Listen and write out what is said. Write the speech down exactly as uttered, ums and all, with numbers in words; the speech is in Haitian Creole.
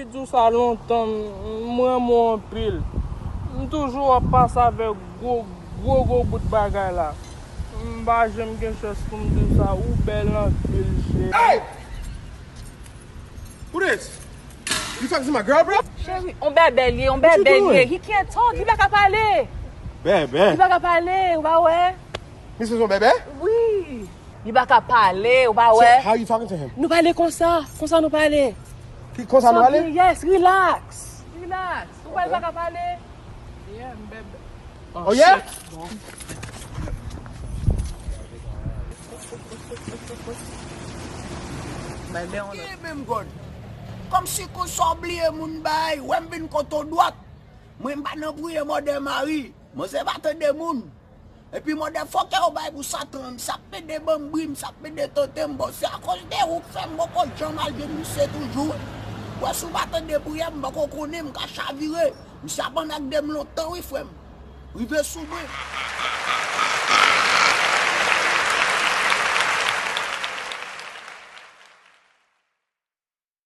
M di w sa lontan, m renmen w anpil. M toujou ap pase avèk gwo, gwo, gwo bout bagay la. M pa janm gen chans pou m di w sa, ou bèl anpil, cheri. Hey! Who this? You talking to my girl, bro? Cheri, on bèbè l ye, on bèbè l ye. He can't talk, li pa ka pale. Bèbè. Li pa ka pale, ou pa wè? Misye se yon bèbè? Wi. Li pa ka pale, ou pa wè? So, how you talking to him? Nou pale konsa, konsa nou pale. Ki konsa nou pale? Yes, relax. Relax. Ou wè li pa ka pale? Oh yeah? Ye menm God. Kòmsi konsa w bliye moun bay, wè m vin kote w dwat. Mwen m pa nan priye mòde mari. Manzè pa tande moun. Epi mòde fòkè w bay pou Satan, m sa pede banm bri, m sa pede tante m, bon, se akoz de ou k fè m poko janm al jwenn misye toujou. Wè si w pa tande priyè m, m poko konnen, m ka chavire. Misye ap annakde m lontan wi, frè m. Rive sou mwen.